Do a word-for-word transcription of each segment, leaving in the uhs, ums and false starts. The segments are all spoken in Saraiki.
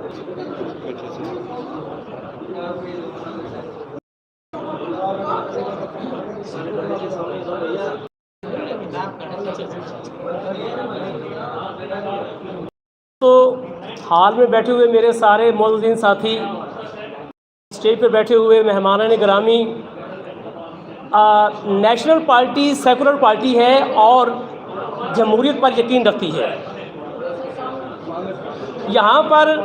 تو ہال میں بیٹھے ہوئے میرے سارے معززین ساتھی، اسٹیج پر بیٹھے ہوئے مہمانان گرامی، آ، نیشنل پارٹی سیکولر پارٹی ہے اور جمہوریت پر یقین رکھتی ہے۔ یہاں پر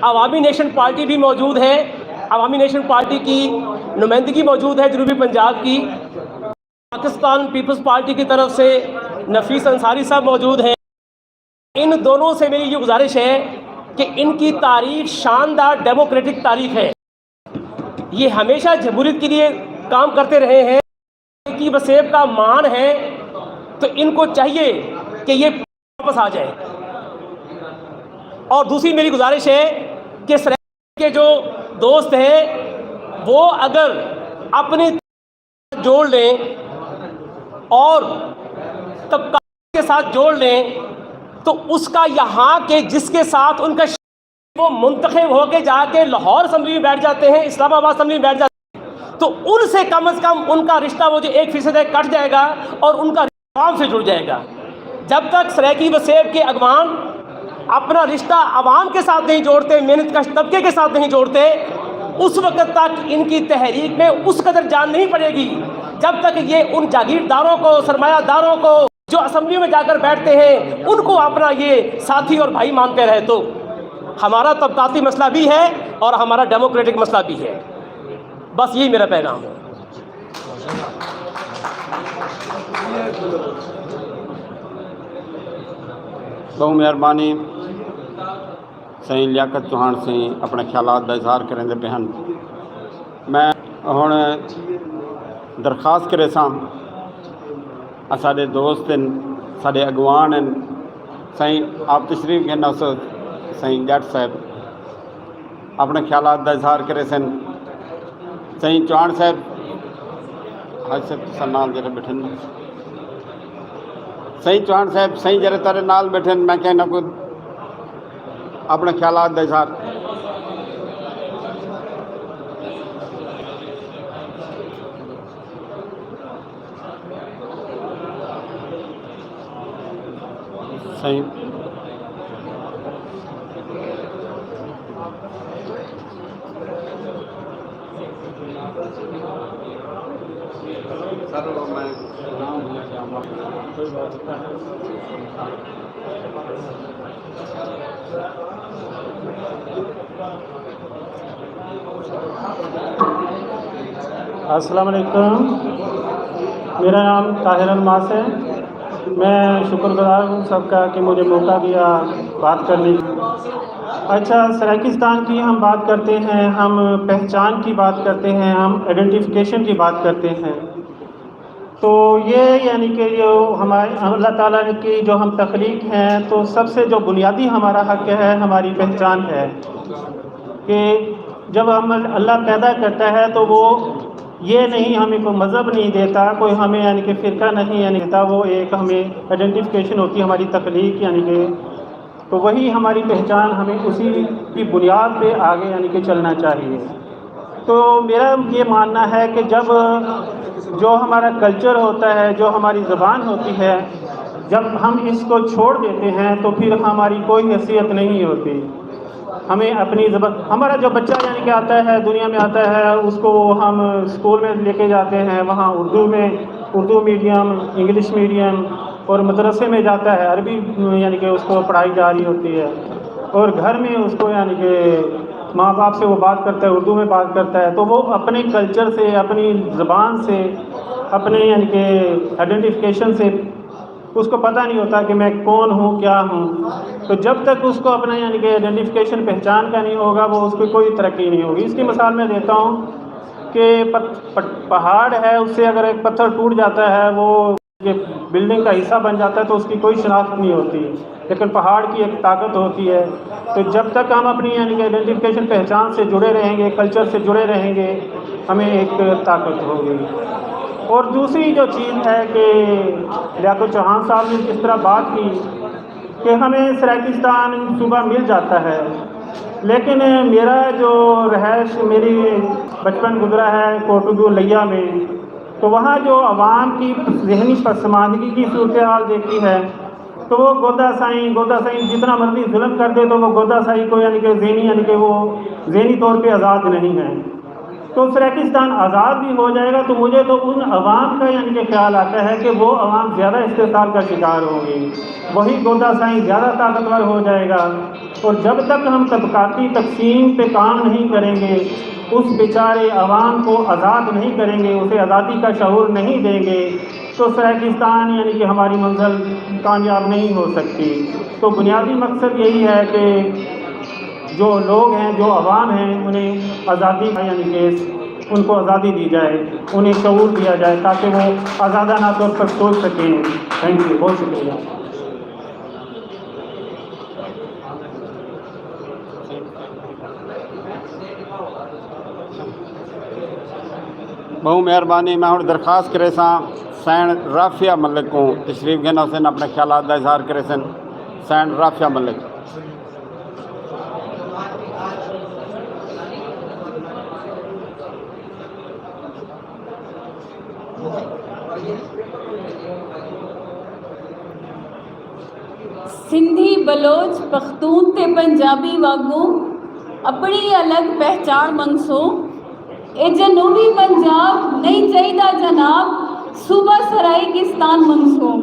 عوامی نیشنل پارٹی بھی موجود ہے، عوامی نیشنل پارٹی کی نمائندگی موجود ہے جنوبی پنجاب کی، پاکستان پیپلز پارٹی کی طرف سے نفیس انصاری صاحب موجود ہیں۔ ان دونوں سے میری یہ گزارش ہے کہ ان کی تاریخ شاندار ڈیموکریٹک تاریخ ہے، یہ ہمیشہ جمہوریت کے لیے کام کرتے رہے ہیں، کی وسیب کا مان ہے، تو ان کو چاہیے کہ یہ واپس آ جائیں۔ اور دوسری میری گزارش ہے کہ سرائیکی کے جو دوست ہیں، وہ اگر اپنی جوڑ لیں اور طبقات کے ساتھ جوڑ لیں، تو اس کا یہاں کے جس کے ساتھ ان کا وہ منتخب ہو کے جا کے لاہور اسمبلی میں بیٹھ جاتے ہیں، اسلام آباد اسمبلی میں بیٹھ جاتے ہیں، تو ان سے کم از کم ان کا رشتہ وہ جو ایک فیصد ہے کٹ جائے گا اور ان کا عوام سے جڑ جائے گا۔ جب تک سرائیکی وسیب کے اگوان اپنا رشتہ عوام کے ساتھ نہیں جوڑتے، محنت کش طبقے کے ساتھ نہیں جوڑتے، اس وقت تک ان کی تحریک میں اس قدر جان نہیں پڑے گی، جب تک یہ ان جاگیرداروں کو، سرمایہ داروں کو، جو اسمبلی میں جا کر بیٹھتے ہیں، ان کو اپنا یہ ساتھی اور بھائی مانتے رہے۔ تو ہمارا طبقاتی مسئلہ بھی ہے اور ہمارا ڈیموکریٹک مسئلہ بھی ہے۔ بس یہی میرا پیغام ہے۔ بہت مہربانی۔ سائیں لیاقت چوہان سائیں اپنے خیالات دا اظہار کریندے پئے ہن۔ میں ہن درخواست کریساں، اساڈے دوست ہن، ساڈے اگوان ہن، سائیں آپ تشریف گھن آسو۔ سائیں جٹ صاحب اپنے خیالات دا اظہار کریسن۔ سائیں چوہان صاحب، حاجی صاحب تساں نال جڑے بیٹھے ہن۔ سائیں چوہان صاحب، سائیں جڑے تیرے نال بیٹھے ہن، میں کہنا کوئی اپنے خیالات دا اظہار۔ سائیں۔ السلام علیکم، میرا نام طاہر الماس ہے۔ میں شکر گزار ہوں سب کا کہ مجھے موقع دیا بات کرنے کی۔ اچھا، سرائیکستان کی ہم بات کرتے ہیں، ہم پہچان کی بات کرتے ہیں، ہم آئیڈینٹیفیکیشن کی بات کرتے ہیں۔ تو یہ یعنی کہ جو ہمارے اللہ تعالیٰ کی جو ہم تخلیق ہیں، تو سب سے جو بنیادی ہمارا حق ہے، ہماری پہچان ہے کہ جب ہم اللہ پیدا کرتا ہے تو وہ یہ نہیں، ہمیں کوئی مذہب نہیں دیتا، کوئی ہمیں یعنی کہ فرقہ نہیں یعنی دیتا، وہ ایک ہمیں آئیڈینٹیفیکیشن ہوتی ہے ہماری تخلیق یعنی کہ، تو وہی ہماری پہچان، ہمیں اسی کی بنیاد پہ آگے یعنی کہ چلنا چاہیے۔ تو میرا یہ ماننا ہے کہ جب جو ہمارا کلچر ہوتا ہے، جو ہماری زبان ہوتی ہے، جب ہم اس کو چھوڑ دیتے ہیں تو پھر ہماری کوئی حیثیت نہیں ہوتی۔ ہمیں اپنی زبان، ہمارا جو بچہ یعنی کہ آتا ہے، دنیا میں آتا ہے، اس کو ہم اسکول میں لے کے جاتے ہیں، وہاں اردو میں، اردو میڈیم، انگلش میڈیم اور مدرسے میں جاتا ہے، عربی یعنی کہ اس کو پڑھائی جا رہی ہوتی ہے، اور گھر میں اس کو یعنی کہ ماں باپ سے وہ بات کرتا ہے، اردو میں بات کرتا ہے، تو وہ اپنے کلچر سے، اپنی زبان سے، اپنے یعنی کہ آئیڈینٹیفیکیشن سے اس کو پتہ نہیں ہوتا کہ میں کون ہوں، کیا ہوں۔ تو جب تک اس کو اپنا یعنی کہ آئیڈینٹیفیکیشن پہچان کا نہیں ہوگا، وہ اس کی کوئی ترقی نہیں ہوگی۔ اس کی مثال میں دیتا ہوں کہ پت-، پت-، پہاڑ ہے، اس سے اگر ایک پتھر ٹوٹ جاتا ہے، وہ یہ بلڈنگ کا حصہ بن جاتا ہے تو اس کی کوئی شناخت نہیں ہوتی، لیکن پہاڑ کی ایک طاقت ہوتی ہے۔ تو جب تک ہم اپنی یعنی کہ آئیڈینٹیفیکیشن، پہچان سے جڑے رہیں گے، کلچر سے جڑے رہیں گے، ہمیں ایک طاقت ہوگی۔ اور دوسری جو چیز ہے کہ لیاقت چوہان صاحب نے جس طرح بات کی کہ ہمیں سرائیکستان صوبہ مل جاتا ہے، لیکن میرا جو رہائش، میری بچپن گزرا ہے کوٹوگو لیا میں، تو وہاں جو عوام کی ذہنی پسماندگی کی صورتحال دیکھی ہے، تو وہ گودا سائیں، گودا سائیں جتنا مرضی ظلم کر دے، تو وہ گودا سائیں کو، یعنی کہ ذہنی، یعنی کہ وہ ذہنی طور پہ آزاد نہیں ہے۔ تو سرائیکستان آزاد بھی ہو جائے گا، تو مجھے تو ان عوام کا، یعنی کہ خیال آتا ہے کہ وہ عوام زیادہ استحصال کا شکار ہوں گے، وہی گودا سائیں زیادہ طاقتور ہو جائے گا۔ اور جب تک ہم طبقاتی تقسیم پہ کام نہیں کریں گے، اس بیچارے عوام کو آزاد نہیں کریں گے، اسے آزادی کا شعور نہیں دیں گے، تو سرائیکستان، یعنی کہ ہماری منزل کامیاب نہیں ہو سکتی۔ تو بنیادی مقصد یہی ہے کہ جو لوگ ہیں، جو عوام ہیں، انہیں آزادی، یعنی کہ ان کو آزادی دی جائے، انہیں شعور دیا جائے، تاکہ وہ آزادانہ طور پر سوچ سکیں۔ تھینک یو، بہت شکریہ۔ بہوں مہربانی۔ میں ہݨ درخواست کریساں سائن رافیہ ملک کوں تشریف گھن آسن، اپݨے خیالات دا اظہار کریسن۔ سائن رافیہ ملک۔ سندھی، بلوچ، پختون تے پنجابی واگوں اپنڑی الگ پہچانڑ منگسوں۔ اے جنوبی پنجاب نئیں چاہیدا جناب، صوبہ سرائیکستان منگسوں۔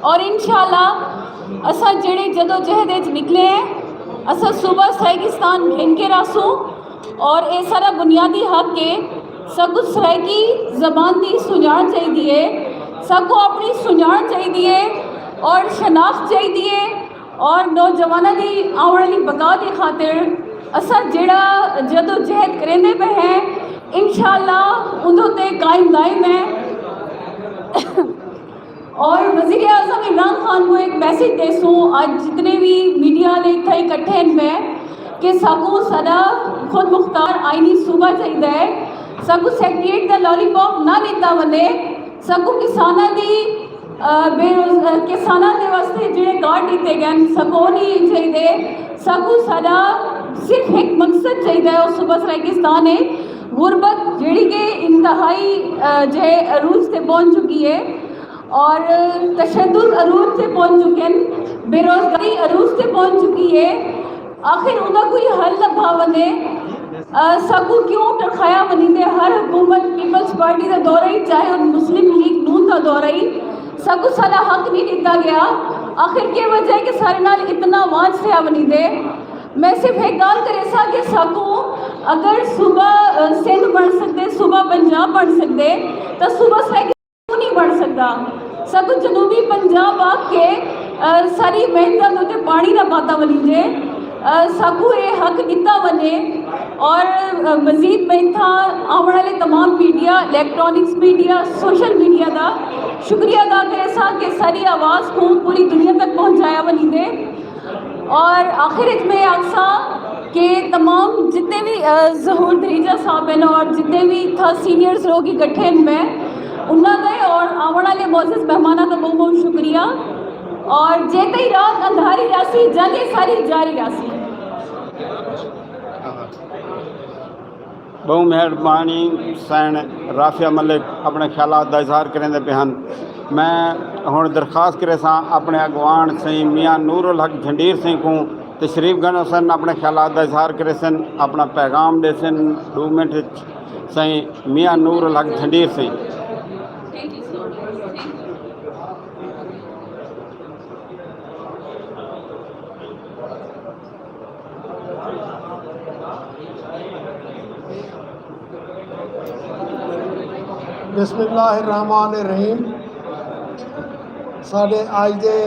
اور انشاءاللہ اساں جیڑھے جدوجہد اچ نکلے ہیں، اساں صوبہ سرائیکستان گھن کے رہسوں۔ اور اے ساڈا بنیادی حق ہے۔ ساکوں سرائیکی زبان دی سنڄاݨ چاہیدی ہے، ساکوں اپݨی سنڄاݨ چاہیدی ہے اور شناخت چاہیدی ہے، اور نوجواناں دی آوݨ والی بقا دی خاطر اساں جیڑھا جدوجہد کریندے پئے ہیں، انشاءاللہ اوندے تے قائم دائم ہیں۔ اور وزیر اعظم عمران خان کوں ہک میسج ݙیسوں، اڄ جتنے وی میڈیا آلے اتھاں اکٹھے ہن پئے، کہ ساکوں ساݙا خود مختار آئینی صوبہ چاہیدا ہے، ساکوں سیکریٹریٹ دا لالی پاپ نہ ݙتا ونڄے، ساکوں کساناں دی بے روز کساناں دے واسطے جیڑھے کارڈ ݙتے ڳئن ساکوں او نی چاہیدے، ساکوں ساݙا صرف ہک مقصد چاہیدا ہے، او صوبہ سرائیکستان ہے۔ غربت جیڑھی کہ انتہائی جیڑھے عروج تے پہنچ چکی ہے، اور تشدد عروج تے پہنچ چکن، بے روزگاری عروج تے پہنچ چکی ہے۔ آخر اوندا کوئی حل لبھا ونجے۔ ساکوں کیوں ٹرخایا ونیندے؟ ہر حکومت پیپلز پارٹی دا دور ہئی، چاہے او مسلم لیگ نون دا دور ہئی، ساکوں ساڈا حق نی ڈتا گیا۔ آخر کے وجہ ہے کہ ساڈے نال اتنا وانچ تھیا ونیندے؟ میں صرف ہک گالھ کریساں کہ ساکوں اگر صوبہ سندھ بنڑ سگدے، صوبہ پنجاب بنڑ سگدے، تاں صوبہ سرائیکی کیوں نی بݨ سڳدا؟ ساکوں جنوبی پنجاب آکھ کے ساری محنتاں دے اتے پاݨی نہ پاتا ونڄے، ساکوں اے حق ݙتا ونڄے۔ اور مزید میں اتھاں آوݨ والے تمام media, electronics media, social media دا شکریہ ادا کریساں کہ ساری آواز کوں پوری دنیا تک پہنچایا ونڄے۔ اور آخر اچ میں آکھساں کہ تمام جتنے وی ظہور دھریجہ صاحب ہن اور جتنے وی اتھاں سینئرز لوگ اکٹھے ہن پئے، انہاں دا اور آوݨ آلے معزز مہماناں دا ٻہوں ٻہوں شکریہ۔ اور جے تئیں رات اندھاری رہسی، جنگ اے ساری جاری رہسی۔ ٻہوں مہربانی۔ سئیݨ رافیہ ملک اپݨے خیالات دا اظہار کریندے پئے ہن۔ میں ہݨ درخواست کریساں اپݨے اڳواݨ سئیں میاں نور الحق جھنڈیر سئیں کوں تشریف گھن آسن، اپݨے خیالات دا اظہار کریسن، اپݨا پیغام ݙیسن۔ ݙو منٹ اچ سئیں میاں نور الحق جھنڈیر سئیں۔ بسم اللہ الرحمن الرحیم۔ ساڈے اج دے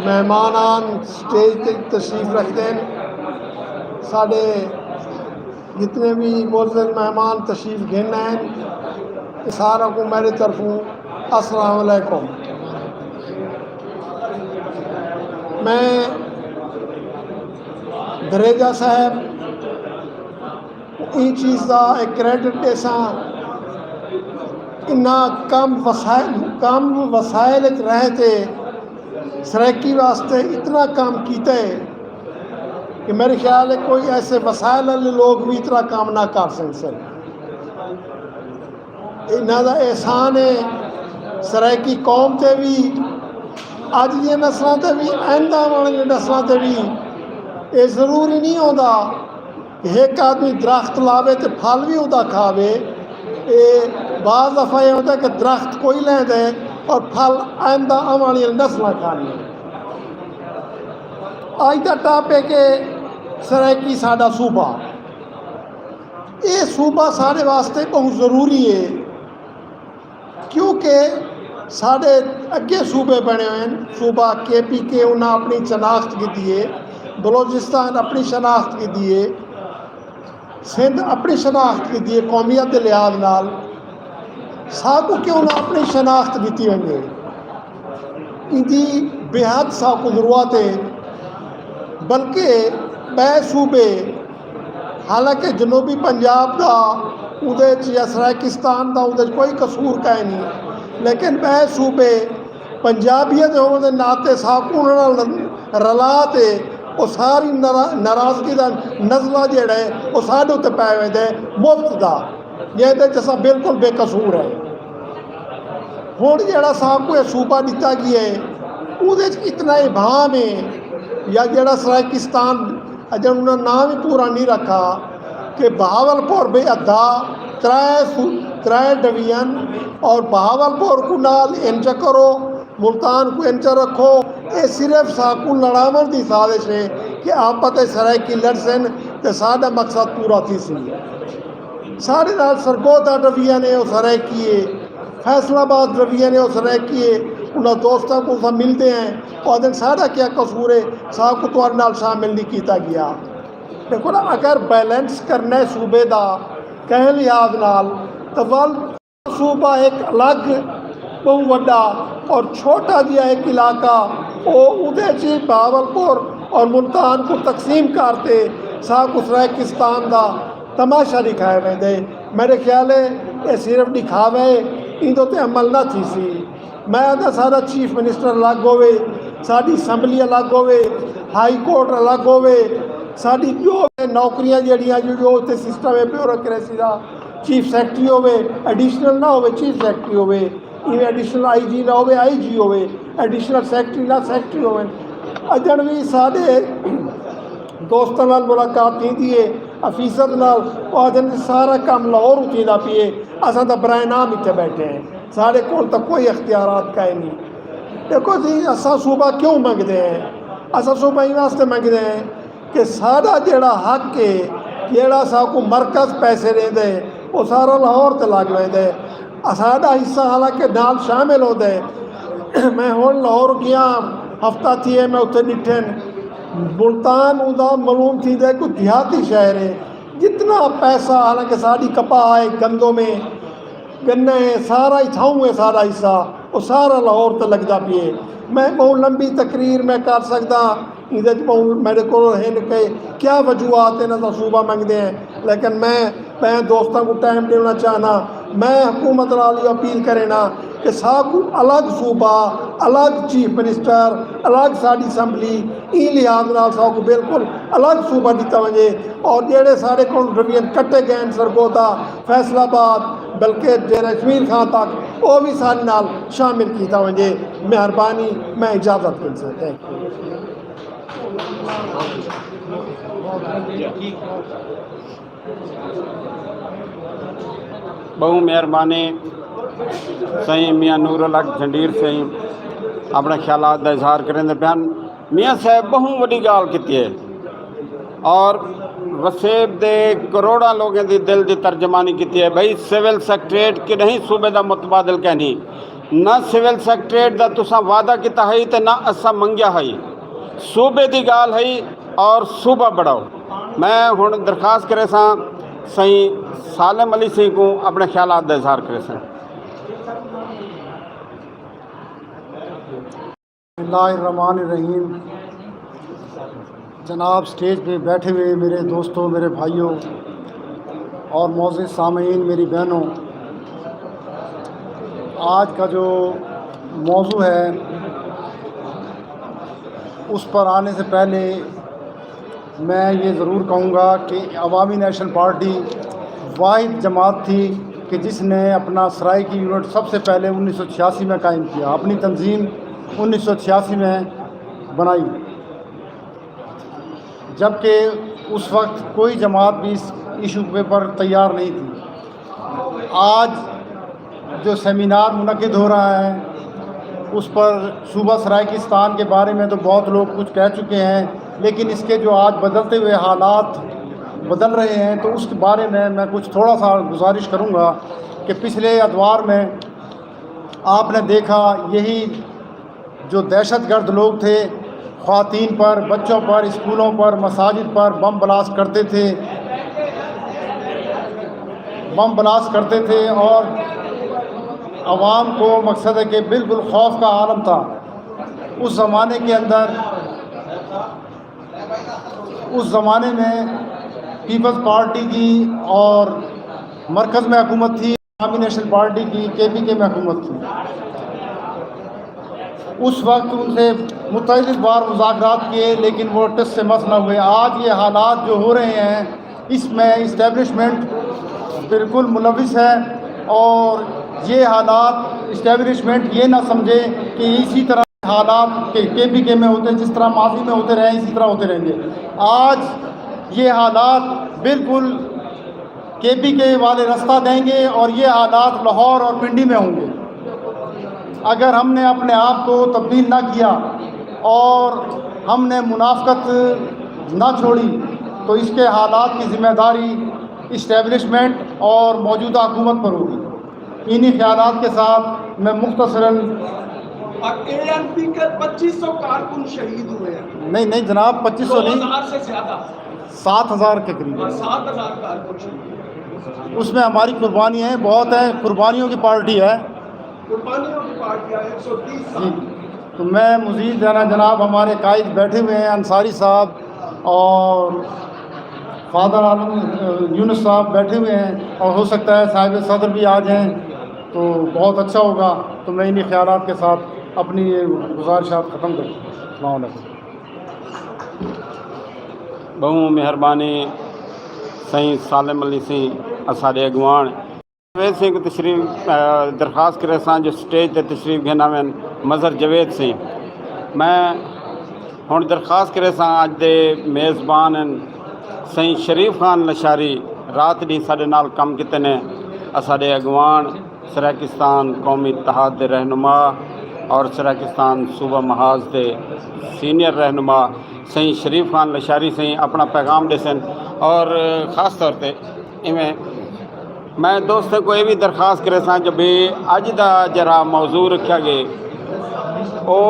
مہمان آن سٹیج تے تشریف رکھدے ہن۔ ساڈے جتنے بھی معزز مہمان تشریف گھن آئے ہیں، سارا کو میرے طرفوں السلام علیکم۔ میں دھریجہ صاحب ایں چیز دا ایک کریڈٹ ݙیساں، انہاں کم وسائل، کم وسائل اچ رہ تے سرائیکی واسطے اتنا کم کیتا ہے۔ کہ میرے خیال ہے کوئی ایسے وسائل والے لوگ بھی اتنا کام نہ کر سکسن۔ انہاں دا احسان ہے سرائیکی قوم تے بھی، اج دیاں نسلاں تے بھی، آئندہ آوݨ والیاں نسلاں تے بھی۔ اے ضروری نہیں ہوندا کہ ہک آدمی درخت لاوے تے پھل بھی اوندا کھاوے۔ اے بعض دفعہ اے ہوندا کہ درخت کوئی لیندے اور پھل آئندہ آوݨ والیاں نسلاں کھاندیاں۔ اج دا ٹاپک ہے سرائیکی ساݙا صوبہ۔ اے صوبہ ساݙے واسطے بہت ضروری ہے، کیونکہ ساݙے اڳے صوبے بݨے ہوئے ہن۔ صوبہ کے پی کے انہاں اپݨی شناخت گھدی ہے، بلوچستان اپݨی شناخت گھدی ہے، سندھ اپݨی شناخت گھدی ہے قومیت دے لحاظ نال۔ ساکوں کیوں نہ اپݨی شناخت ݙتی ونڄے؟ ایندی بے حد ساکوں ضرورت ہے۔ بلکہ ٻئے صوبے، حالانکہ جنوبی پنجاب دا اوندے اچ یا سرائیکستان دا اوندے اچ کوئی قصور کائنی، لیکن ٻئے صوبے پنجابیت ہووݨ دے ناطے ساکوں انہاں نال رلا تے او ساری نارا-، ناراضگی دا نزلہ جیڑھا ہے او ساݙے اتے پئے ویندے مفت دا، جیندے اچ اساں بالکل بے قصور ہیں۔ ہݨ جیڑھا ساکوں اے صوبہ ݙتا ڳیا ہے، اوندے اچ اتنا ابہام ہے، یا جیڑھا سرائیکستان، اڄݨ انہاں ناں وی پورا نہیں رکھا، کہ بہاولپور بے ادھا، ترائے سو-، ترائے ڈویژن، اور بہاولپور کوں نال انج کرو، ملتان کوں انج رکھو۔ اے صرف ساکوں لڑاوݨ دی سازش ہے کہ آپت اچ سرائیکی لڑسن تے ساݙا مقصد پورا تھیسی۔ ساݙے نال سرگودھا ڈویژن ہے، او سرائیکی ہے، فیصل آباد ڈویژن ہے، او سرائیکی ہے۔ انہاں دوستاں کوں اساں ملدے ہیں، او آہدن ساݙا کیا قصور ہے، ساکوں تہاݙے نال شامل نہیں کیتا ڳیا۔ ݙیکھو نا، اگر بیلنس کرنا ہے صوبے دا کہیں لحاظ نال، تاں ول صوبہ ہک الگ ٻہوں وݙا اور چھوٹا جیہا ہک علاقہ، او اوندے اچ ہی بہاولپور اور ملتان کوں تقسیم کر تے ساکوں سرائیکستان دا تماشا ݙکھایا ویندے۔ میݙے خیال ہے اے صرف ݙکھاوا ہے، ایندے تے عمل نہ تھیسی۔ میں آہداں ساݙا چیف منسٹر الگ ہووے، ساݙی اسمبلی الگ ہووے، ہائی کورٹ الگ ہووے، ساݙی جو نوکریاں جیڑھیاں جو، جو اتھے سسٹم ہے بیوروکریسی دا، چیف سیکرٹری ہووے، ایڈیشنل نہ ہووے، چیف سیکرٹری ہووے، ایویں ایڈیشنل آئی جی نہ ہووے، آئی جی ہووے، ایڈیشنل سیکرٹری نہ سیکرٹری ہوون۔ اڄݨ وی ساݙے دوستاں نال ملاقات تھیندی ہے، آفیسر نال، او آہدن سارا کم لاہور تھیندا پئے، اساں تاں برائے نام اتھے ٻیٹھے ہیں، ساݙے کول تاں کوئی اختیارات کائنی۔ ݙیکھو جی، اساں صوبہ کیوں منگدے ہیں؟ اساں صوبہ ایں واسطے منگدے ہیں کہ ساݙا جیڑھا حق ہے، جیڑھا ساکوں مرکز پیسے ݙیندے، او سارا لاہور تے لڳ ویندے۔ ساݙا حصہ حالانکہ نال شامل ہوندے۔ میں ہݨ لاہور ڳیا، ہفتہ تھی ہے میں اتھے ݙٹھن۔ ملتان اوندا معلوم تھیندے کوئی دیہاتی شہر ہے۔ جتنا پیسہ، حالانکہ ساݙی کپاہ ہے، گندم ہے، گنہ ہے، سارا اتھاؤں ہے ساݙا حصہ، او سارا لاہور تے لڳدا پئے۔ میں ٻہوں لمبی تقریر میں کر سڳداں، ایندے اچ ٻہوں میݙے کول ہن کہ کیا وجوہات انہاں دا صوبہ منگدے ہیں، لیکن میں ٻئے دوستاں کوں ٹائم ݙیوݨا چاہناں۔ میں حکومت نال ایہو اپیل کرینداں کہ ساکوں الگ صوبہ، الگ چیف منسٹر، الگ ساݙی اسمبلی، ایں لحاظ نال ساکوں بالکل الگ صوبہ ݙتا ونڄے، اور جیڑھے ساݙے کول ڈویژن کٹے ڳئے ہن، سرگودھا، فیصل آباد، بلکہ ڈیرہ اسماعیل خان تک، او وی ساݙے نال شامل کیتا ونڄے۔ مہربانی، میں اجازت گھنساں۔ Think U. ٻہوں مہربانی سئیں میاں نور الحق جھنڈیر سئیں اپݨے خیالات دا اظہار کریندے پئے ہن۔ میاں صاحب ٻہوں وݙی ڳالھ کیتی ہے اور وسیب دے کروڑاں لوگیں دی دل دی ترجمانی کیتی ہے۔ بھئی سول سیکرٹریٹ کݙہیں صوبے دا متبادل کینھی، نہ سول سیکرٹریٹ دا تساں وعدہ کیتا ہئی تے نہ اساں منگیا ہئی۔ صوبے دی ڳالھ ہئی اور صوبہ بݨاؤ۔ میں ہݨ درخواست کریساں سئیں سالم علی سئیں کوں اپݨے خیالات دا اظہار کریساں۔ بسم اللہ الرحمن الرحیم۔ جناب، سٹیج پہ بیٹھے ہوئے میرے دوستوں، میرے بھائیوں اور معزز سامعین، میری بہنوں، آج کا جو موضوع ہے اس پر آنے سے پہلے میں یہ ضرور کہوں گا کہ عوامی نیشنل پارٹی واحد جماعت تھی کہ جس نے اپنا سرائیکی یونٹ سب سے پہلے انیس سو چھیاسی میں قائم کیا، اپنی تنظیم انیس سو چھیاسی میں بنائی، جبکہ اس وقت کوئی جماعت بھی اس ایشو پہ پر تیار نہیں تھی۔ آج جو سیمینار منعقد ہو رہا ہے، اس پر صوبہ سرائیکستان کے بارے میں تو بہت لوگ کچھ کہہ چکے ہیں، لیکن اس کے جو آج بدلتے ہوئے حالات بدل رہے ہیں، تو اس کے بارے میں میں کچھ تھوڑا سا گزارش کروں گا کہ پچھلے ادوار میں آپ نے دیکھا، یہی جو دہشت گرد لوگ تھے، خواتین پر، بچوں پر، اسکولوں پر، مساجد پر بم بلاسٹ کرتے تھے، بم بلاسٹ کرتے تھے اور عوام کو، مقصد ہے کہ بالکل خوف کا عالم تھا۔ اس زمانے کے اندر، اس زمانے میں پیپلز پارٹی کی اور مرکز میں حکومت تھی، عوامی نیشنل پارٹی کی، کے پی کے میں حکومت تھی۔ اس وقت ان سے متعدد بار مذاکرات کیے، لیکن وہ ٹس سے مس نہ ہوئے۔ آج یہ حالات جو ہو رہے ہیں، اس میں اسٹیبلشمنٹ بالکل ملوث ہے، اور یہ حالات، اسٹیبلشمنٹ یہ نہ سمجھے کہ اسی طرح حالات کے، کے پی کے میں ہوتے، جس طرح ماضی میں ہوتے رہے، اسی طرح ہوتے رہیں گے۔ آج یہ حالات بالکل کے پی کے والے رستہ دیں گے اور یہ حالات لاہور اور پنڈی میں ہوں گے۔ اگر ہم نے اپنے آپ کو تبدیل نہ کیا اور ہم نے منافقت نہ چھوڑی، تو اس کے حالات کی ذمہ داری اسٹیبلشمنٹ اور موجودہ حکومت پر ہوگی۔ انہی خیالات کے ساتھ میں مختصراً اور اے این پی کے پچیس سو کارکن شہید ہوئے ہیں۔ نہیں، نہیں جناب، پچیس سو نہیں۔ دو ہزار سے زیادہ۔ سات ہزار کے قریب اور ہے۔ سات ہزار کارکن شہید ہوئے ہیں۔ اس میں ہماری قربانی ہے، بہت ہے، قربانیوں کی پارٹی ہے۔ قربانیوں کی پارٹی ہے، ایک سو تیس سال۔ جی، تو میں مزید جانا، جناب، ہمارے قائد بیٹھے ہوئے ہیں، انصاری صاحب اور فادر عالم، یونس صاحب بیٹھے ہوئے ہیں، اور ہو سکتا ہے صاحب صدر بھی آ جائیں تو بہت اچھا ہوگا۔ تو میں انہی خیالات کے ساتھ اپنی یہ گزارشات ختم کروں۔ السلام علیکم۔ ٻہوں مہربانی سئیں سالم علی سئیں، اساݙے اڳواݨ۔ جاوید سئیں کوں تشریف، آ، درخواست کریساں جو سٹیج تے تشریف گھن آون۔ مظہر جاوید سئیں، میں ہݨ درخواست کریساں، اڄ دے میزبان ہن سئیں شریف خان لشاری، رات ݙینہہ ساݙے نال کم کیتے نے، اساݙے اڳواݨ، سرائیکستان قومی اتحاد دے رہنما اور سرائیکستان صوبہ محاذ دے سینئر رہنما سئیں شریف خان لشاری سئیں اپݨا پیغام ݙیسن۔ اور خاص طور تے ایویں میں دوستاں کوں اے وی درخواست کریساں جو بھی اڄ دا جیڑھا موضوع رکھیا ڳئے، او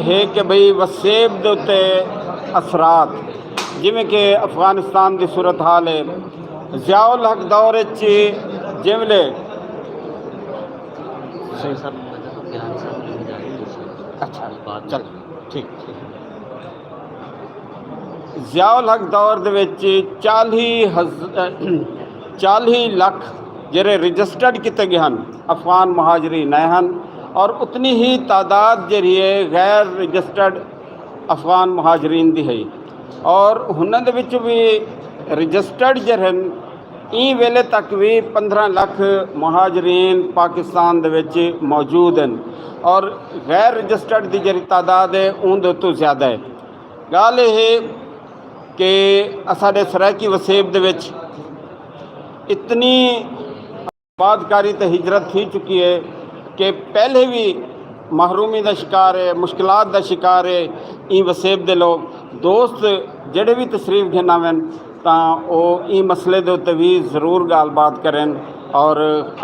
ہے کہ بھئی وسیب دے اتے اثرات، جیویں کہ افغانستان دی صورتحال ہے، ضیاء الحق دور اچ جیویں ویلے، سئیں صاحب، اچھا، چل، ٹھیک، ٹھیک۔ ضیاء الحق دور دے وچ چالیہہ ہز-، چالیہہ لکھ جیڑھے رجسٹرڈ کیتے ڳئے ہن، افغان مہاجرین آئے ہن، اور اتنی ہی تعداد جیڑھی ہے غیر رجسٹرڈ افغان مہاجرین دی ہے، اور ہناں دے وچ وی رجسٹرڈ جیڑھے ہن، ایں ویلے تک وی پندرہ لکھ مہاجرین پاکستان دے وچ موجود ہن، اور غیر رجسٹرڈ دی جیڑھی تعداد ہے، اون دے اتوں زیادہ ہے۔ ڳالھ اے ہے کہ اساݙے سرائیکی وسیب دے وچ اتنی آباد کاری تے ہجرت تھی چکی ہے کہ پہلے وی محرومی دا شکار ہے، مشکلات دا شکار ہے ایں وسیب دے لوگ۔ دوست جیڑھے وی تشریف گھن آون تاں او ایں مسئلے دے اتے وی ضرور ڳالھ بات کرن اور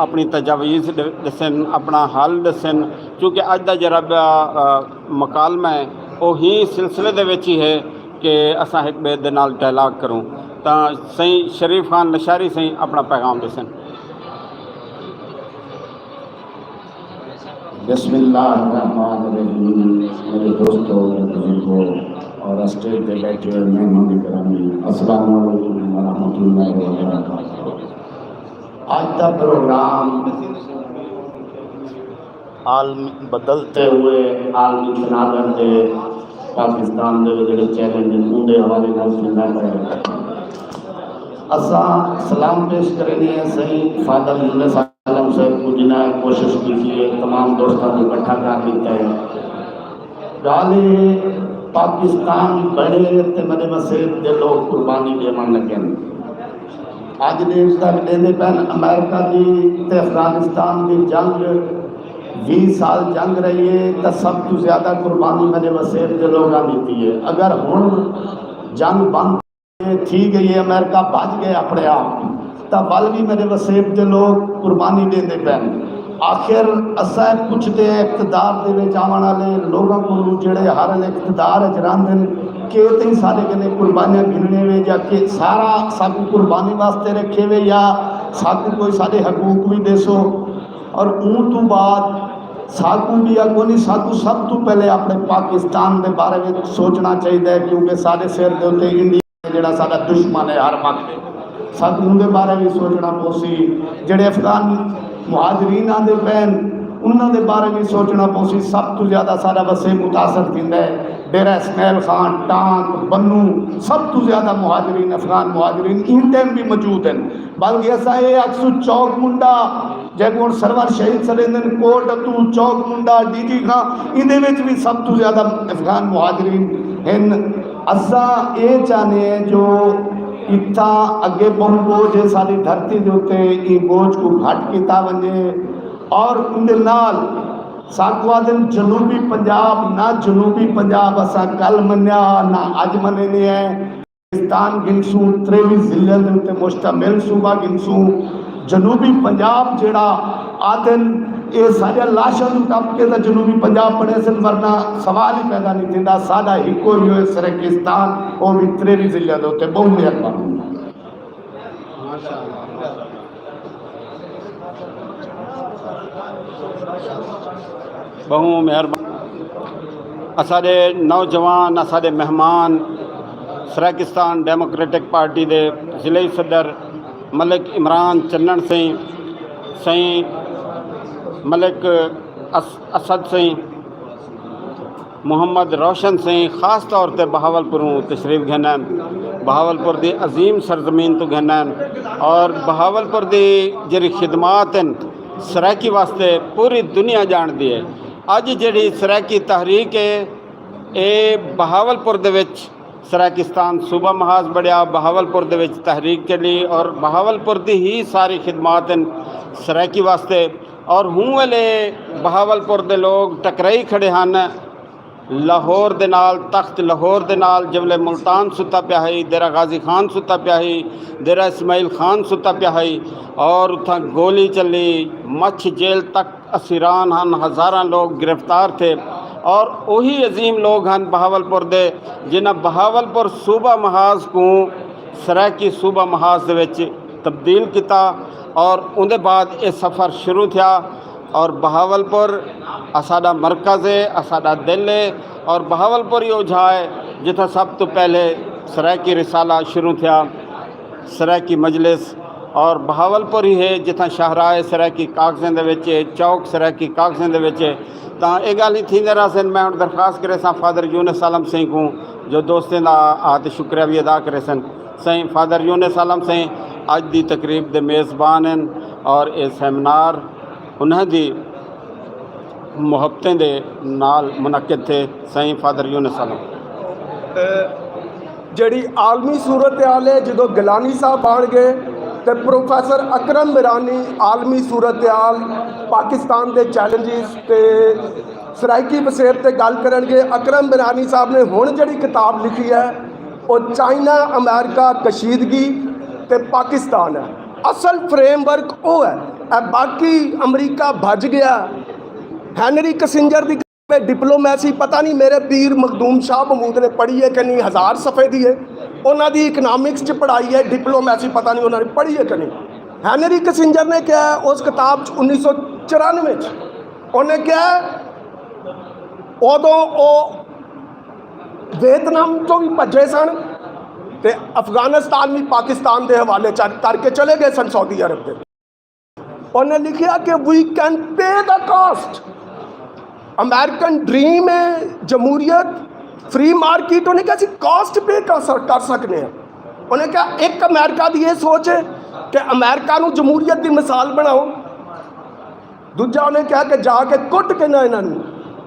اپݨی تجاویز ݙ-، ݙسن، اپݨا حل ݙسن، کیونکہ اڄ دا جیڑھا ٻیا، آ، مکالمہ ہے، او ہی سلسلے دے وچ ہی ہے کہ اساں ہک ٻئے دے نال ڈائیلاگ کروں۔ تاں سئیں شریف خان لشاری سئیں اپݨا پیغام ݙسن۔ بسم اللہ الرحمن الرحیم۔ میرے دوستو، میرے بزرگو اور اسٹیج پہ بیٹھے ہوئے مہمان گرامی، السلام علیکم ورحمۃ اللہ وبرکاتہ۔ آج کا پروگرام عالم بدلتے ہوئے عالمی تناظر دے پاکستان دے جڑے چیلنج ہیں، اون دے حوالے نال تھیندا پئے۔ اساں سلام پیش کریندے ہیں سائیں فادر یونس عالم صاحب کو، جنہاں کوشش کیتی ہے، تمام دوستاں کو اکٹھا کر دیتا ہے۔ ڳالھ اے، پاکستان بݨے تے میݙے وسیب دے لوک قربانی ݙیوݨ لڳن۔ اڄ ݙینہہ تک ݙیندے پئن۔ امریکہ دی تے افغانستان دی جنگ، ویہہ سال جنگ رہی ہے، تاں سب توں زیادہ قربانی میݙے وسیب دے لوکاں ݙتی ہے۔ اگر ہݨ جنگ بند تھی ڳئی ہے، امریکہ بھڄ ڳئے اپݨے آپ، تاں ول وی میݙے وسیب دے لوک قربانی ݙیندے پئن۔ آخر اساں پچھدے اقتدار دے وچ آوݨ والے لوکاں کولوں، جڑے ہر ویلے اقتدار وچ رہندن، کہ تئیں ساݙے کنے قربانیاں گھنݨے وے یا کہ سارا ساکوں قربانی واسطے رکھے وے یا ساکوں کوئی ساݙے حقوق وی ݙیسو۔ اور اوں توں بعد ساکوں ٻیا کونی، ساکوں سب توں پہلے اپݨے پاکستان دے بارے وچ سوچݨا چاہیدا ہے، کیونکہ ساݙے سر دے اتے انڈیا جڑا ساݙا دشمن ہے ہر وقت، ساکوں اوندے بارے وی سوچݨا پوسی۔ جڑے افغان مہاجرین آندے پئن، انہاں دے بارے وی سوچݨا پوسی۔ سب توں زیادہ ساݙا وسیب متاثر تھیندا ہے ڈیرہ اسماعیل خان، ٹانک، بنوں، سب توں زیادہ مہاجرین، افغان مہاجرین ایں ٹائم وی موجود ہن۔ بلکہ اساں اے آکھسوں چوک منڈا، جیکوں ہݨ سرور شہید سݙیندن، کوٹ اتو، چوک منڈا، ڈی جی خان، ایندے وچ وی سب توں زیادہ افغان مہاجرین ہن۔ اساں اے چاہندے ہیں جو اتھاں اڳے ٻہوں ٻوجھ ہے ساݙی دھرتی دے اتے، ایں ٻوجھ کوں گھٹ کیتا ونڄے۔ اور اوندے نال ساکوں آہدن جنوبی پنجاب، نہ جنوبی پنجاب اساں کل منیا، نہ اڄ منیندے ہیں۔ پاکستان گھنسوں، تریوی ضلع دے اتے مشتمل صوبہ گھنسوں۔ جنوبی پنجاب جیڑھا آہدن، اے ساݙیاں لاشاں توں ٹپ کے تاں جنوبی پنجاب بݨیسن، ورنہ سوال ہی پیدا نہیں تھیندا۔ ساݙا ہکو ہی ہوئے سرائیکستان، او وی تریوی ضلع دے اتے۔ ٻہوں مہربانی۔ ٻہوں مہربانی۔ اساݙے نوجوان، اساݙے مہمان، سرائیکستان ڈیموکریٹک پارٹی دے ضلعی صدر ملک عمران چنݨ سئیں، سئیں ملک اس-، اسد سئیں، محمد روشن سئیں خاص طور تے بہاولپوروں تشریف گھن آئن، بہاولپور دی عظیم سرزمین توں گھن آئن، اور بہاولپور دی جڑی خدمات ہن سرائیکی واسطے پوری دنیا ڄاݨدی ہے۔ اڄ جڑی سرائیکی تحریک ہے، اے بہاولپور دے وچ سرائیکستان صوبہ محاذ بݨیا، بہاولپور دے وچ تحریک چلی اور بہاولپور دی ہی ساری خدمات ہن سرائیکی واسطے۔ اور ہوں ویلے بہاولپور دے لوگ ٹکرائی کھڑے ہن لاہور دے نال، تخت لاہور دے نال، جبل ملتان ستا پیا ہئی، دیرہ غازی خان ستا پیا ہئی، دیرہ اسماعیل خان ستا پیا ہئی، اور اتھاں گولی چلی، مچھ جیل تک اسیران ہن، ہزاراں لوگ گرفتار تھے، اور اوہی عظیم لوگ ہن بہاولپور دے، جنہاں بہاولپور صوبہ محاذ کوں سرائیکی صوبہ محاذ دے وچ تبدیل کیتا، اور اوندے بعد اے سفر شروع تھیا۔ اور بہاولپور اساݙا مرکز ہے، اساݙا دل ہے، اور بہاولپور ہی او جھا ہے جتھاں سب توں پہلے سرائیکی رسالہ شروع تھیا، سرائیکی مجلس، اور بہاولپور ہی ہے جتھاں شاہراہ سرائیکی کاغذیں دے وچ ہے، چوک سرائیکی کاغذیں دے وچ ہے۔ تاں اے ڳالھیں تھیندے رہسن۔ میں ہݨ درخواست کریساں فادر یونس عالم سئیں کوں جو دوستیں دا آ تے شکریہ وی ادا کریسن۔ سئیں فادر یونس عالم سئیں اڄ دی تقریب دے میزبان ہن، اور اے سیمینار انہاں دی محبتیں دے نال منعقد تھے۔ سئیں فادر یونس عالم۔ جیڑھی عالمی صورتحال ہے، جدوں گیلانی صاحب آن گے تے پروفیسر اکرم میرانی عالمی صورتحال، پاکستان دے چیلنجز تے سرائیکی وسیب تے گل کرن گے۔ اکرم میرانی صاحب نے ہن جیڑھی کتاب لکھی ہے، او چائنا امریکہ کشیدگی تے پاکستان ہے۔ اصل فریم ورک او ہے۔ اے باقی امریکہ بھج گیا۔ ہینری کسنجر دی ڈپلومیسی، پتہ نہیں میرے پیر مخدوم شاہ محمود نے پڑھی ہے کہ نہیں، ہزار صفحے دی ہے۔ انہاں دی اکنامکس چ پڑھائی ہے، ڈپلومیسی پتہ نہیں انہاں نے پڑھی ہے کہ نہیں۔ ہینری کسنجر نے کہا ہے اس کتاب چ انیس سو چورانوے چ انہیں کہا ہے، اودوں او ویتنام چوں وی بھجے سن تے افغانستان وی پاکستان دے حوالے چ کر کے چلے گئے سن سعودی عرب دے۔ انہیں لکھیا کہ we can pay the cost۔ American dream ہے جمہوریت، فری مارکیٹ، انہیں کہا اسی کاسٹ پے کر سک- کر سکنے ہیں۔ انہیں کہا ایک امریکہ دی یہ سوچ ہے کہ امریکہ نو جمہوریت دی مثال بناؤ، دوجا انہیں کہا کہ جا کے کٹ کے نہ انہاں نو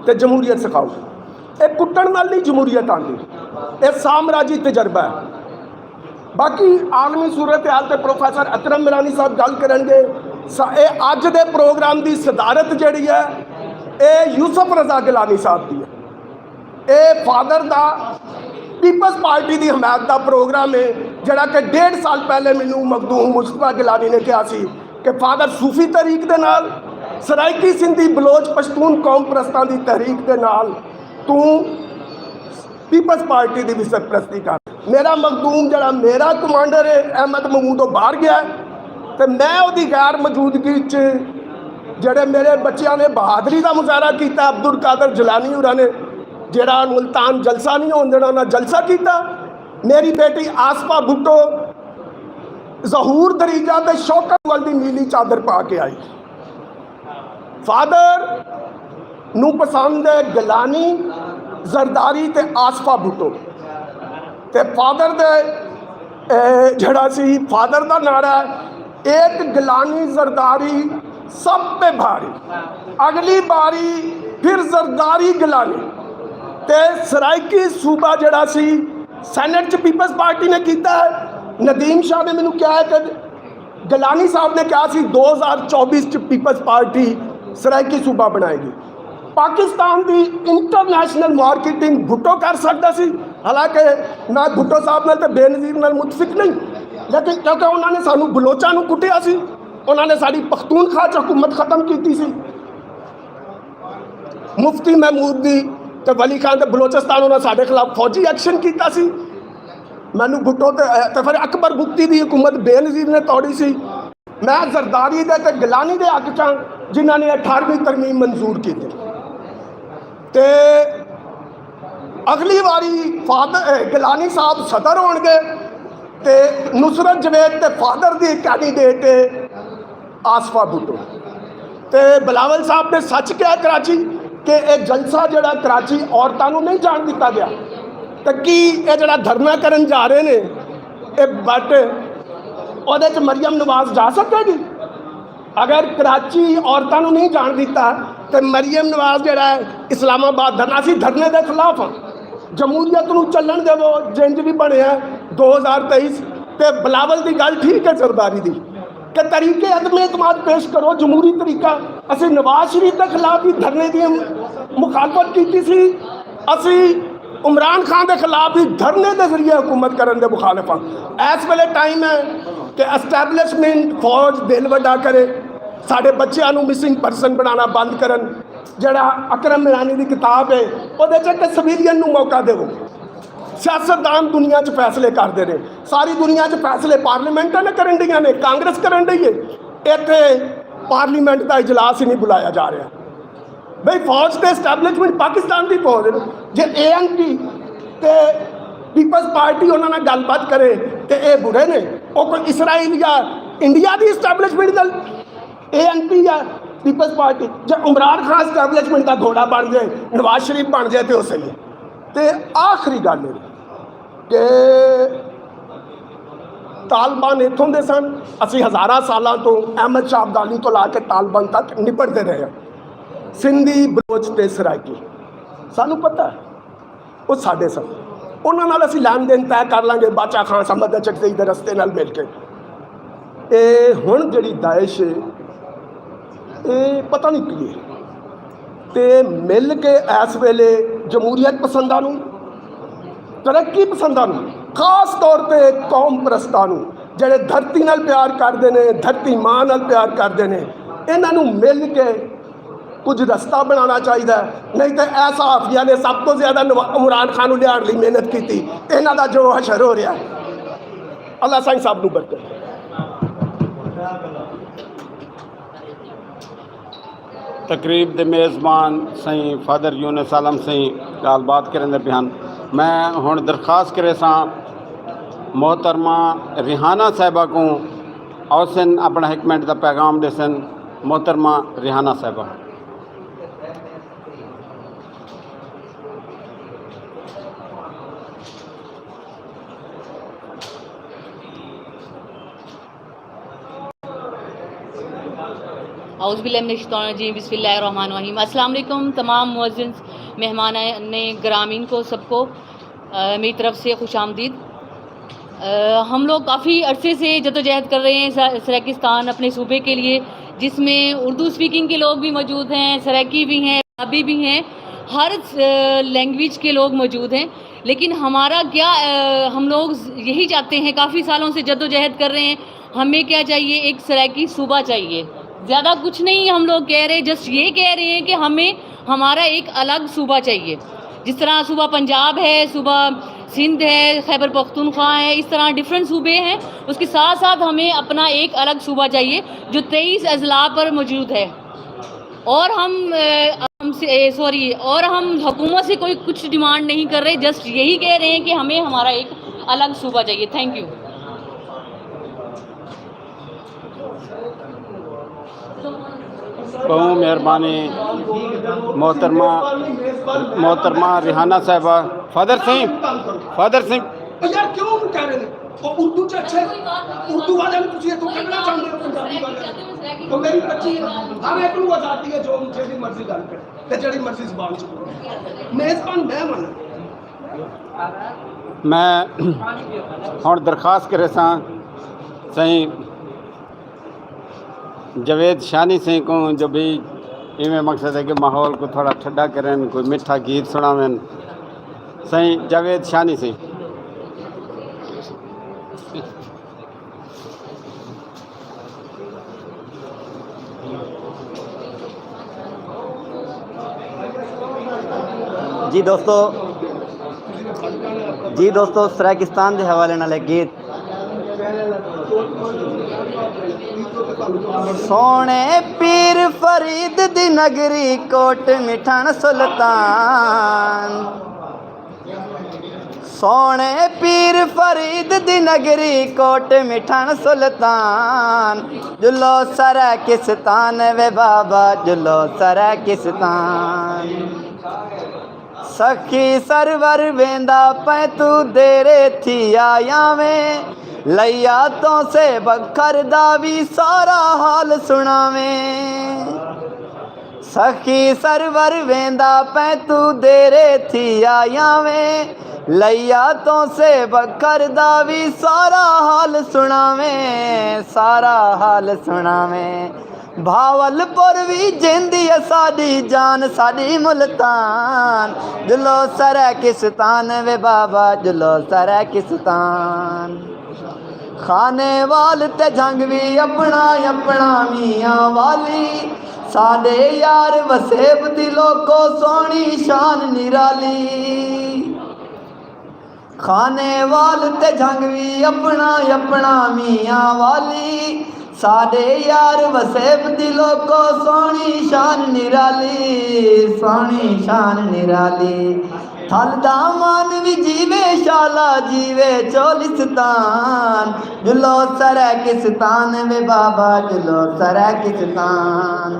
تے جمہوریت سکھاؤ۔ اے کٹن نال نہیں جمہوریت آندی، اے سامراجی تجربہ ہے۔ باقی عالمی صورتحال تے پروفیسر اکرم میرانی صاحب گل کرن گے۔ سا- اے اج دے پروگرام دی صدارت جڑی ہے، اے یوسف رضا گیلانی صاحب دی ہے۔ اے فادر دا پیپلز پارٹی دی حمایت دا پروگرام ہے، جڑا کہ ڈیڑھ سال پہلے مینوں مخدوم مصطفیٰ گیلانی نے کہا سی کہ فادر صوفی طریق دے نال، سرائیکی سندھی بلوچ پشتون قوم پرستاں دی تحریک دے نال توں پیپلز پارٹی دی بھی سرپرستی کر۔ میرا مخدوم جڑا میرا کمانڈر ہے احمد محمود، وہ باہر گیا ہے، تے میں وہ دی غیر موجودگی چ جڑے میرے بچیاں نے بہادری دا مظاہرہ کیتا، عبدالقادر جیلانی ہوراں نے جڑا ملتان جلسہ نہیں ہون دینا، انہاں جلسہ کیتا۔ میری بیٹی آصفہ بھٹو ظہور دریجہ تے شوکت ول دی نیلی چادر پا کے آئی۔ فادر نو پسند ہے گیلانی، زرداری تے آصفہ بھٹو۔ تے فادر دے، اے، جڑا سی فادر دا نعرہ ہے، ایک گیلانی زرداری سب پہ بھاری، اگلی باری پھر زرداری گیلانی۔ تے سرائیکی صوبہ جڑا سی سینٹ چ پیپلز پارٹی نے کیتا ہے۔ ندیم شاہ نے مینوں کہا ہے کہ گیلانی صاحب نے کہا سی دو ہزار چوبیس چ پیپلز پارٹی سرائیکی صوبہ بنائے گی۔ Pakistan the international marketing Bhutto کر سکدا سی، حالانکہ میں بھٹو صاحب نال تے بے نظیر نال متفق نہیں، لیکن کیونکہ انہاں نے سانو بلوچاں نو کٹیا سی، انہاں نے ساری پختونخوا چ حکومت ختم کیتی سی۔ مفتی محمود دی تے ولی خان تے بلوچستان انہاں ساڈے خلاف فوجی ایکشن کیتا سی۔ مینوں بھٹو تے، تے پھر اکبر بگٹی دی حکومت بے نظیر نے توڑی سی۔ میں زرداری دے تے گیلانی دے حق چاں جنہاں نے اٹھارہویں ترمیم منظور کیتی۔ تے اگلی واری فادر، اے، گیلانی صاحب صدر ہون گے تے نصرت جاوید تے فادر دی کینڈیڈیٹ ہے آصفہ بھٹو۔ تے بلاول صاحب نے سچ کہا کراچی کہ اے جلسہ جڑا کراچی عورتاں نوں نہیں جان دتا گیا، تے کی اے جڑا دھرنا کرن جا رہے نے اے بٹ اودے چ مریم نواز جا سکے گی؟ اگر کراچی عورتاں نوں نہیں جان دتا تے مریم نواز جڑا ہے اسلام آباد دھرنا، اسی دھرنے دے خلاف ہاں۔ جمہوریت نوں چلن دیو، جنج بھی بنیا ہے دو ہزار تئیس تے بلاول دی گل ٹھیک ہے زرداری دی کہ طریقے عدم اعتماد پیش کرو، جمہوری طریقہ۔ اسی نواز شریف دے خلاف بھی دھرنے دی مخالفت کیتی سی، اسی عمران خان دے خلاف بھی دھرنے دے ذریعے حکومت کرن دے مخالف ہاں۔ اس ویلے ٹائم ہے کہ اسٹیبلشمنٹ فوج دل وڈا کرے، ساڈے بچیاں نوں مسنگ پرسن بنانا بند کرن۔ جڑا اکرم میرانی دی کتاب ہے، اودے چ کہ سویلین نوں موقع دیو۔ سیاستدان دنیا چ فیصلے کردے نے، ساری دنیا چ فیصلے پارلیمنٹاں نے کرن ڈیاں نے، کانگریس کرن ڈئی ہے، ایتھے پارلیمنٹ دا اجلاس ہی نہیں بلایا جا رہا۔ بھئی فوج تے اسٹیبلشمنٹ پاکستان دی فوج ہے، جے اے این پی تے پیپلز پارٹی انہاں نال گل بات کرے تے اے برے نے، او کوئی اسرائیل یا انڈیا دی اسٹیبلشمنٹ نال اے این پی یا پیپلز پارٹی، جے عمران خان اسٹیبلشمنٹ دا گھوڑا بن جائے، نواز شریف بن جائے تے او صحیح ہے۔ تے آخری گل ہے کہ طالبان اتھوں دے سن، اسی ہزاراں سالاں تو احمد شاہ ابدالی تو لا کے طالبان تک نپٹدے رہے ہیں۔ سندھی، بلوچ تے سرائیکی، سانوں پتہ ہے۔ او ساڈے سن، انہاں نال اسی لین دین طے کر لانگے، باچا خان صمد اچکزئی دے رستے نال مل کے۔ اے ہن جڑی داعش ہے، اے پتہ نہیں کی ہے، تے مل کے ایس ویلے جمہوریت پسنداں نوں، ترقی پسنداں نوں، خاص طور تے قوم پرستاں نوں، جڑے دھرتی نال پیار کردے نے، دھرتی ماں نال پیار کردے نے، انہاں نوں مل کے کجھ رستہ بنانا چاہیدا ہے، نہیں تے ایسا حافظہ نے سب تو زیادہ نوا- عمران خان نوں لیاݨ لئی محنت کیتی، انہاں دا جو حشر ہو رہا ہے۔ اللہ سائیں صاحب نوں برکت۔ تقریب دے میزبان سائیں فادر یونس عالم سائیں ڳالھ بات کریندے پئے ہن۔ میں ہݨ درخواست کریساں محترمہ ریحانہ صاحبہ کوں اوسن اپݨا ہک منٹ دا پیغام ݙیسن۔ محترمہ ریحانہ صاحبہ۔ اعوذ باللہ من الشیطان الرجیم، بسم اللہ الرحمن الرحیم۔ السلام علیکم تمام معزز مہمان گرامین کو، سب کو، آ، میری طرف سے خوش آمدید۔ آ، ہم لوگ کافی عرصے سے جدوجہد کر رہے ہیں سر-، سرائیکستان اپنے صوبے کے لیے، جس میں اردو اسپیکنگ کے لوگ بھی موجود ہیں، سرائیکی بھی ہیں، پنجابی بھی ہیں، ہر، آ، لینگویج کے لوگ موجود ہیں۔ لیکن ہمارا کیا، آ، ہم لوگ یہی چاہتے ہیں، کافی سالوں سے جدوجہد کر رہے ہیں، ہمیں کیا چاہیے؟ ایک سرائیکی صوبہ چاہیے۔ زیادہ کچھ نہیں ہم لوگ کہہ رہے، جسٹ یہ کہہ رہے ہیں کہ ہمیں ہمارا ایک الگ صوبہ چاہیے۔ جس طرح صوبہ پنجاب ہے، صوبہ سندھ ہے، خیبر پختونخوا ہے، اس طرح ڈفرینٹ صوبے ہیں۔ اس کے ساتھ ساتھ ہمیں اپنا ایک الگ صوبہ چاہیے جو تئیس اضلاع پر موجود ہے۔ اور ہم، اے، ہم سے، اے، سوری، اور ہم حکومت سے کوئی کچھ ڈیمانڈ نہیں کر رہے، جسٹ یہی کہہ رہے ہیں کہ ہمیں ہمارا ایک الگ صوبہ چاہیے۔ Think U. بہوں مہربانی محترمہ، محترمہ ریحانہ صاحبہ۔ فادر سئیں، فادر سئیں۔ یار کیوں کہہ رہے ہیں؟ وہ اردو چ اچھے، اردو والے نے تجھے تو کڈنا چاہتے ہو پنجابی والے؟ تو میری بچی ہے، ہر ایک کو آزادی ہے جو مجھے بھی مرضی گل کرے تے جڑی مرضی زبان چ بولے۔ میزبان میں ہاں۔ میں ہن درخواست کرے ساں سائیں جاوید شانی سائیں کو جو بھی ایویں مقصد ہے کہ ماحول کو تھوڑا ٹھڈا کرن، کوئی میٹھا گیت سناون۔ سائیں جاوید شانی سائیں۔ جی دوستو، جی دوستو، سرائیکستان دے حوالے نال ایک گیت۔ سوہݨے پیر فرید دی نگری کوٹ مٹھݨ سلطان، سوہݨے پیر فرید دی نگری کوٹ مٹھݨ سلطان، ڄلو سرائیکستان وے بابا، ڄلو سرائیکستان۔ سخی سرور ویندا پئیں، توں دیرے تھی آیا ویں، لیا توں سے بکھر دا وی سارا حال سݨاویں۔ سخی سرور ویندا پئیں، توں دیرے تھی آیا ویں، لیا توں سے بکھر دا وی سارا حال سݨاویں، سارا حال سݨاویں۔ بھاول پور وی جیندی ہے ساݙی جان، ساݙی ملتان، ڄلو سرائیکستان وے بابا، ڄلو سرائیکستان۔ خانے وال تے جھنگ وی اپݨا اپݨا میاں والی، ساݙے یار وسیب دی لوکو سوہݨی شان نرالی۔ خانے وال تے جھنگ وی اپݨا اپݨا میاں والی، ساݙے یار وسیب دی لوکو سوہݨی شان نرالی، سوہݨی شان نرالی۔ تھل دا مان وی جیوے شالا، جیوے چولستان، ڄلو سرائیکستان وے بابا، ڄلو سرائیکستان۔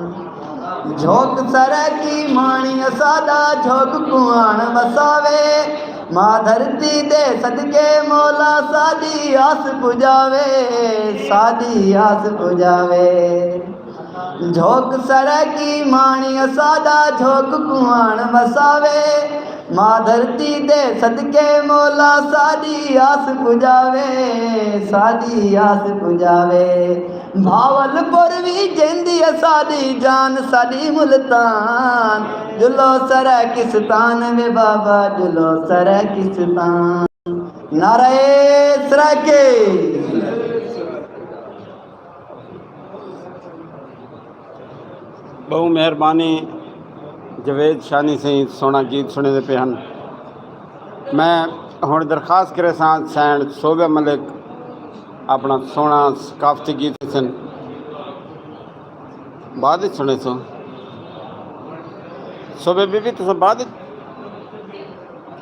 جھوک سرائیکی ماݨی اساݙا، جھوک کوں آݨ وساوے، ماں دھرتی دے صدقے مولا ساݙی آس پڄاوے، ساݙی آس پڄاوے۔ جھوک سرائیکی ماݨی اساݙا، جھوک کوں آݨ وساوے، ماں دھرتی دے صدقے مولا ساݙی آس پڄاوے، ساݙی آس پڄاوے۔ بھاول پور وی جیندی ہے ساݙی جان، ساݙی ملتان، ڄلو سرائیکستان وے بابا، ڄلو سرائیکستان۔ نعرہ سرائیکی۔ ٻہوں مہربانی جاوید شانی سئیں، سوہݨا گیت سݨیندے پئے ہن۔ میں ہݨ درخواست کریساں سئیں صوبہ ملک اپݨا سوہݨا ثقافتی گیت سݨن۔ بعد وچ سݨیسوں۔ صوبہ بی بی تساں بعد وچ؟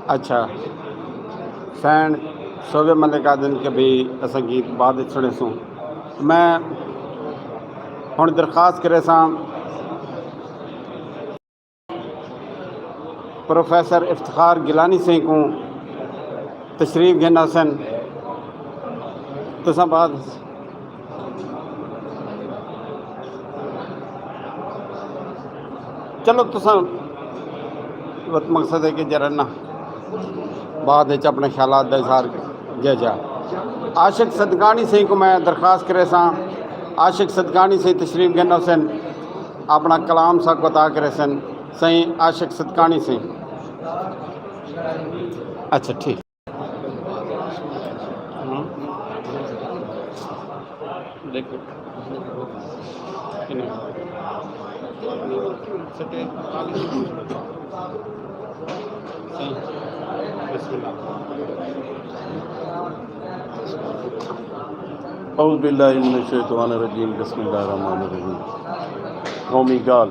اچھا، سئیں صوبہ ملک آہدن کہ بھئی اساں گیت بعد وچ سݨیسوں۔ میں ہݨ درخواست کریساں پروفیسر افتخار گیلانی سئیں کوں تشریف گھن آسن۔ تساں بعد چلو، تساں وت مقصد ہے کہ جرا نا بعد وچ اپنے خیالات دا اظہار کیا جا۔ عاشق صدقانی سائیں کو میں درخواست کرے ساں، عاشق صدقانی سائیں تشریف گھن ہوسن، اپنا کلام ساکوں عطا کرے سن۔ سائیں عاشق صدقانی سائیں۔ اچھا، ٹھیک۔ اعوذ باللہ من الشیطان الرجیم، بسم اللہ الرحمن الرحیم۔ قومی گال۔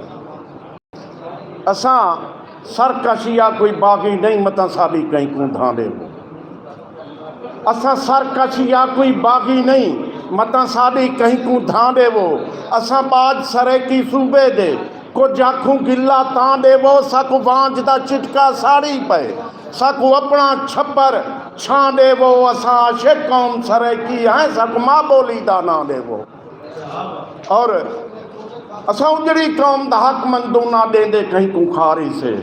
اساں سرکش یا کوئی باغی نئیں، متاں ساݙی کہیں کوں دھاں ݙیوو۔ اساں سرکش یا کوئی باغی نئیں، متاں ساݙی کہیں کوں دھاں ݙیوو۔ اساں ٻاجھ سرائیکی صوبے دے، کجھ آکھوں گلہ تاں ݙیوو، ساکوں وانجھ دا چٹکا ساڑی پئے، ساکوں اپݨا چھپر چھاں ݙیوو۔ اساں عاشق قوم سرائیکی ہیں، ساکوں ماء ٻولی دا ناں ݙیوو۔ اور اساں اجڑی قوم دا حق منگدوں، نہ ݙیندے کہیں کوں کھاری سے۔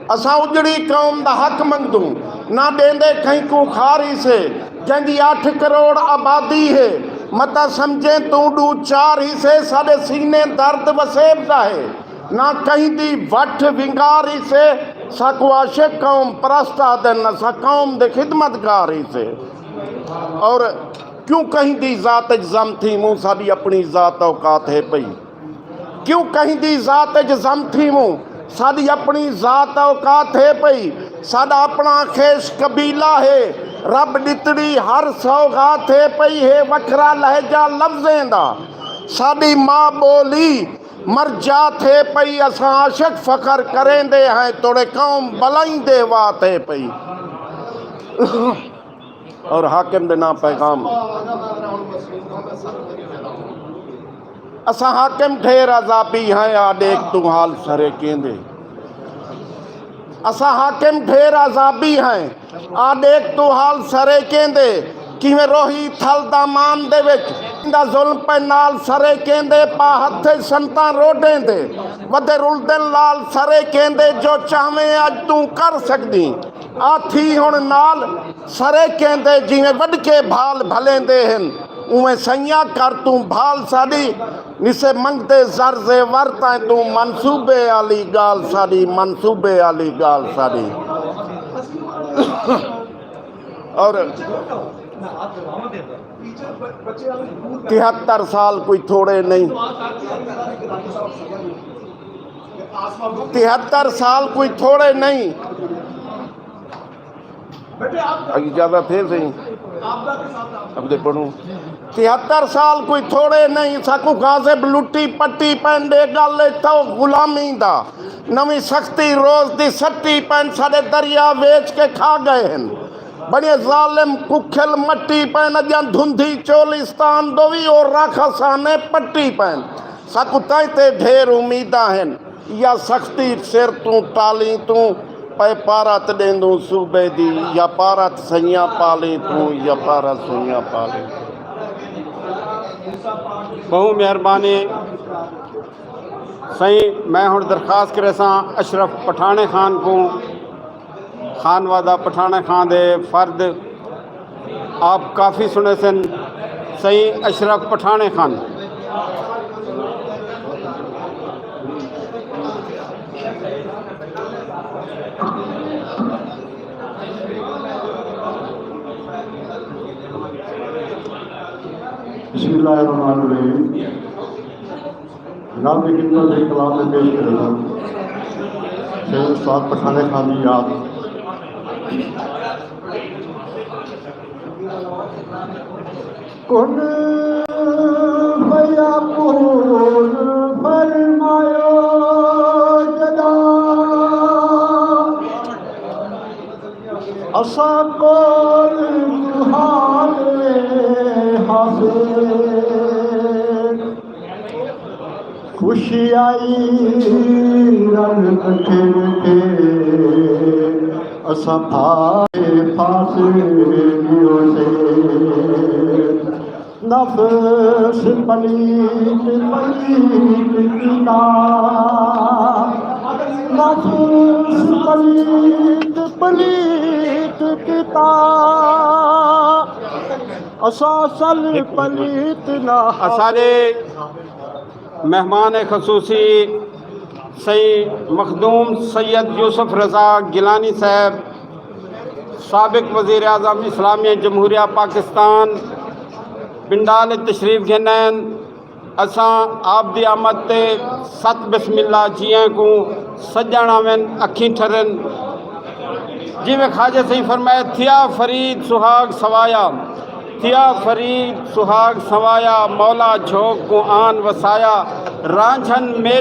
اساں اجڑی قوم دا حق منگدوں، نہ ݙیندے کہیں کوں کھاری سے۔ جیندی اٹھ کروڑ آبادی ہے، متاں سمجھیں توں ݙو چار ہی سے۔ ساݙے سینے درد وسیب دا ہے، نہ کہیں دی وٹھ ونگار ہی سے۔ ساکوں عاشق قوم پرست آہدن، اساں قوم دے خدمتگار ہی سے۔ اور کیوں کہیں دی ذات اچ ضم تھیووں، ساݙی اپݨی ذات اوقات ہے پئی۔ کیوں کہیں دی ذات اچ ضم تھیووں، ساݙی اپݨی ذات اوقات ہے پئی۔ ساݙا اپݨا خیش قبیلہ ہے، رب ݙتڑی ہر سوغات ہے پئی۔ ہے وکھرا لہجہ لفظیں دا، ساݙی ماء ٻولی مرجات ہے پئی۔ اساں عاشق فخر کریندے ہیں، توڑے قوم بلائیں دے وات ہے پئی۔ اور حاکم دے ناں پیغام۔ اساں حاکم ڈھیر عذابی ہیں، آ ݙیکھ توں حال سرائیکیں دے۔ اساں حاکم ڈھیر عذابی ہیں، آ ݙیکھ توں حال سرائیکیں دے۔ کیویں روہی تھل دامان دے وچ، ایندا ظلم پئے نال سرائیکیں دے۔ پا ہتھ اچ سنتاں روڈیں دے، ودے رلدن لال سرائیکیں دے۔ جو چاہویں اڄ توں کر سڳدیں، آ تھی ہݨ نال سرائیکیں دے۔ جیویں وݙکے بھال بھلیندے ہن، اونویں سئیاں کر توں بھال ساݙی۔ نسے منگدے زر زیور تائیں توں، منصوبے آلی ڳالھ ساݙی، منصوبے آلی ڳالھ ساݙی۔ اور تہتر سال کوئی تھوڑے نئیں، تہتر سال کوئی تھوڑے نئیں۔ اگے اجازت ہے سئیں؟ اڳتے پڑھوں۔ تہتر سال کوئی تھوڑے نئیں، ساکوں غاصب لٹی پٹی پئن۔ ݙے ڳل اچ تھو غلامی دا، نویں سختی روز دی سٹی پئن۔ ساݙے دریا ویچ کے کھا ڳئے ہن، بݨے ظالم ککھل مٹی پئن۔ اڄاں دھندھی چولستان ݙووی، او راکھسانے پٹی پئن۔ ساکوں تائیں تے ڈھیر امیداں ہن، یا سختی سر توں ٹالیں توں۔ پئے پارت ݙیندوں صوبے دی، یا پارت سئیاں پالیں توں، یا پارت سئیاں پالیں توں۔ ٻہوں مہربانی سئیں۔ میں ہݨ درخواست کریساں اشرف پٹھاݨے خان کوں، خانوادہ پٹھاݨے خان دے فرد، آپ کافی سݨیسن۔ سئیں اشرف پٹھاݨے خان۔ بسم اللہ الرحمن الرحیم۔ جناب دی خدمت اچ کلام میں پیش کرینداں سئیں استاد پٹھاݨے خان دی یاد۔ کن فیکون فرمایا جݙاں، اساں کول تہاݙے حاضر۔ خوشی آئی رن کٹھے ویٹھے، اساں بھائے پھاسے ڳیوسے۔ نفس پلیت پلیت کیتا، پلیت پلیت کیتا، اساں اصل پلیت نہ۔ اساݙے مہمان خصوصی سئیں مخدوم سید یوسف رضا گیلانی صاحب، سابق وزیر اعظم اسلامیہ جمہوریہ پاکستان، پنڈال اچ تشریف گھن آئن۔ اساں آپ دی آمد تے ست بسم اللہ جیئیں کوں سڄݨ آون، اکھیں ٹھرن۔ جیویں خواجہ سئیں فرمائے، تھیا فرید سہاگ سوایا، تھیا فرید سہاگ سوایا، مولا جھوک کوں آن وسایا، رانجھن میل